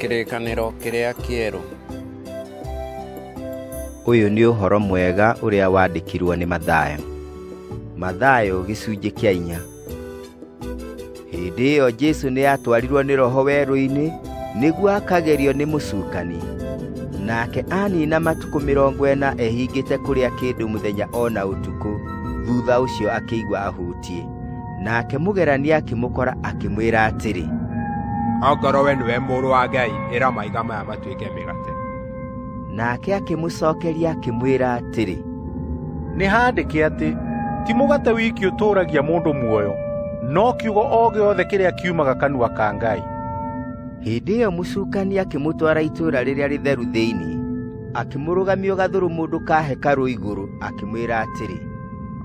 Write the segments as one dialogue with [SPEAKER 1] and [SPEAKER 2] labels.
[SPEAKER 1] Kĩrĩkanĩro kĩrĩa kĩerũ.
[SPEAKER 2] Ũyũ nĩ ũhoro mwega ũrĩa wandĩkirwo nĩ Mathayo. Mathayo gĩcunjĩ kĩa 4. Hĩndĩ ĩyo Jesũ nĩatwarirwo nĩ Roho werũ-inĩ nĩguo akagerio nĩ mũcukani. Nake anina matukũ 40 ehingĩte kũrĩa kĩndũ mũthenya o na ũtukũ, thutha ũcio akĩigua ahũtiĩ. Nake mũgerania akĩmũkora akĩmwĩra atĩrĩ,
[SPEAKER 3] Ongorwo we nĩwe mũrũ wa Ngai, ĩra mahiga maya matuĩke mĩgate.
[SPEAKER 2] Nake akĩmũcokeria akĩmwĩra atĩrĩ,
[SPEAKER 4] Nĩ haandĩke atĩ, ti mũgate wiki ũtũũragia mũndũ muoyo, no kiugo o gĩothe kĩrĩa kiumaga kanua ka Ngai.
[SPEAKER 2] Hĩndĩ ĩyo mũcukani akĩmũtwara itũũra rĩrĩa rĩtheru thĩinĩ, akĩmũrũgamia gathũrũmũndũ ka hekarũ igũrũ, akĩmwĩra atĩrĩ,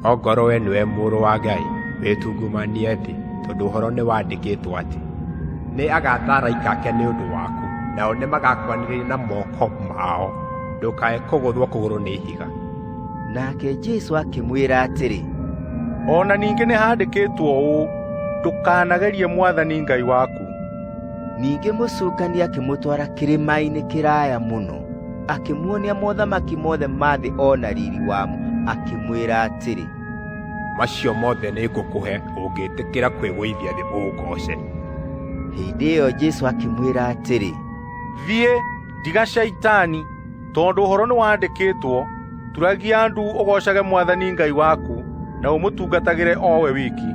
[SPEAKER 3] Ongorwo we nĩwe mũrũ wa Ngai, wĩtungumanie thĩ, tondũ ũhoro nĩwandĩkĩtwo atĩ, nĩ agaatha araika ake nĩ ũndũ waku, nao nĩmagakwanĩrĩria na moko mao, ndũkae kũgũthwo kũgũrũ nĩ ihiga.
[SPEAKER 2] Nake Jesũ akĩmwĩra atĩrĩ,
[SPEAKER 4] O na ningĩ nĩhandĩkĩtwo ũũ, ndũkanagerie Mwathani Ngai waku.
[SPEAKER 2] Ningĩ mũcukani akĩmũtwara kĩrĩma-inĩ kĩraya mũno, akĩmuonia mothamaki mothe ma thĩ o na riri wamo, akĩmwĩra atĩrĩ,
[SPEAKER 3] Macio mothe nĩngũkũhe ũngĩtĩkĩra kwĩgũithia thĩ ũngooce.
[SPEAKER 2] Hĩndĩ ĩyo Jesũ akĩmwĩra atĩrĩ,
[SPEAKER 4] Thiĩ, ndiga Shaitani, tondũ ũhoro nĩwandĩkĩtwo, turagia ndu ũgoocage Mwathani Ngai waku, na ũmũtungatagĩre o we wiki.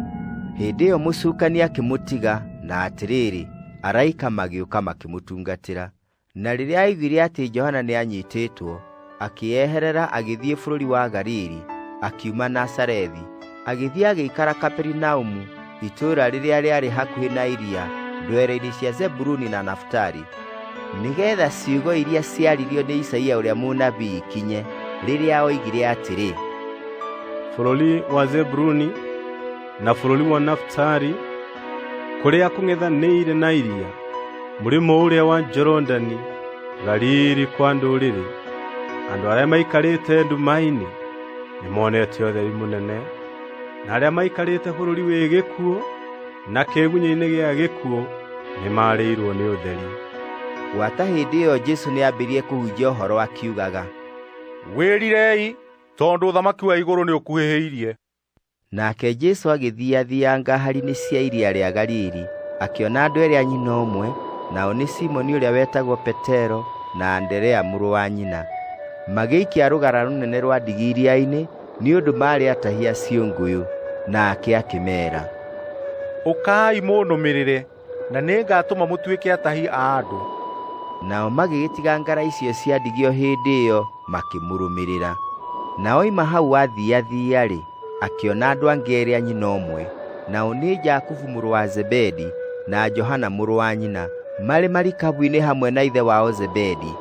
[SPEAKER 2] Hĩndĩ ĩyo mũcukani akĩmũtiga, na atĩrĩrĩ, araika magĩũka makĩmũtungatĩra. Na rĩrĩa aiguire atĩ Johana nĩanyiitĩtwo, akĩeherera agĩthiĩ bũrũri wa Galili, akiuma Nazarethi, agĩthiĩ agĩikara Kaperinaumu, itũũra rĩrĩa rĩarĩ hakuhĩ na iria, ndwere-inĩ cia Zebuluni na Nafutali, nĩgeetha ciugo iria ciaririo nĩ Isaia ũrĩa mũnabii ikinye, rĩrĩa oigire atĩrĩ,
[SPEAKER 5] Bũrũri wa Zebuluni na bũrũri wa Nafutali, kũrĩa kũng'ethanĩire na iria, mũrĩmo ũrĩa wa Jorodani, Galili kwa ndũrĩrĩ, andũ arĩa maikarĩte nduma-inĩ nĩmonete ũtheri mũnene, na arĩa maikarĩte bũrũri wĩ gĩkuũ na kĩĩgunyĩ-inĩ gĩa gĩkuũ nĩmarĩirwo nĩ ũtheri.
[SPEAKER 2] Gwata hĩndĩ ĩyo Jesũ nĩambĩrĩirie kũhunjia ũhoro akiugaga,
[SPEAKER 4] Wĩrirei, tondũ ũthamaki wa igũrũ nĩũkuhĩhĩirie.
[SPEAKER 2] Nake Jesũ agĩthiathianga hari-inĩ cia iria rĩa Galili, akĩona andũ eerĩ a nyina ũmwe, nao nĩ Simoni ũrĩa wetagwo Petero na Anderea mũrũ wa nyina. Magĩikia rũgara rũnene rwa ndigi iria-inĩ, nĩ ũndũ maarĩ atahi a ciũngũyũ. Nake akĩmeera,
[SPEAKER 4] Ũkai mũnũmĩrĩre, na nĩngatũma mũtuĩke atahi a andũ.
[SPEAKER 2] Nao magĩgĩtiga ngara icio cia ndigi o hĩndĩ ĩyo makĩmũrũmĩrĩra. Na oima hau athiathia-rĩ, akĩona andũ angĩ eerĩ a nyina ũmwe, nao nĩ Jakubu mũrũ wa Zebedi na Johana mũrũ wa nyina, marĩ marikabu-inĩ hamwe na ithe wao Zebedi,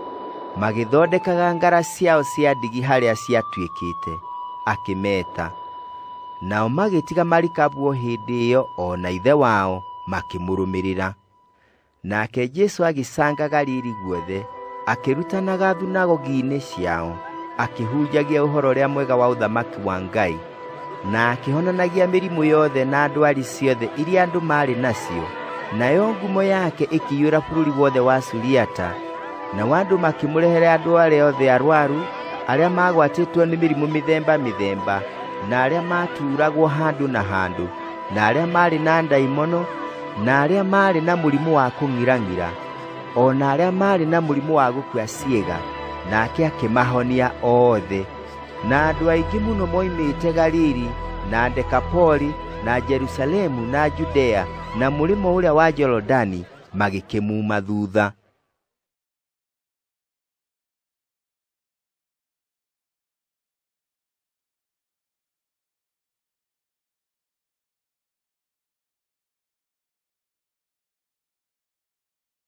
[SPEAKER 2] magĩthondekaga ngara ciao cia ndigi harĩa ciatuĩkĩte. Akĩmeeta. Nao magĩtiga marikabu o hĩndĩ ĩyo o na ithe wao, makĩmũrũmĩrĩra. Nake Jesũ agĩcanga Galili guothe, akĩrutanaga thunagogi-inĩ ciao, akĩhunjagia ũhoro ũrĩa mwega wa ũthamaki wa Ngai, na akĩhonanagia mĩrimũ yothe na ndwari ciothe iria andũ maarĩ nacio. Nayo ngumo yake ĩkĩiyũra bũrũri wothe wa Suriata, nao andũ makĩmũrehere andũ arĩa othe arwaru, arĩa maagwatĩtwo nĩ mĩrimũ mĩthemba mĩthemba, na arĩa maatuuragwo handũ na handũ, na arĩa maarĩ na ndaimono, na arĩa maarĩ na mũrimũ wa kũng'irang'ira, o na arĩa maarĩ na mũrimũ wa gũkua ciĩga, nake akĩmahonia othe. Na andũ aingĩ mũno moimĩte Galili, na Dekapoli, na Jerusalemu, na Judea, na mũrĩmo ũrĩa wa Jorodani, magĩkĩmuuma thutha.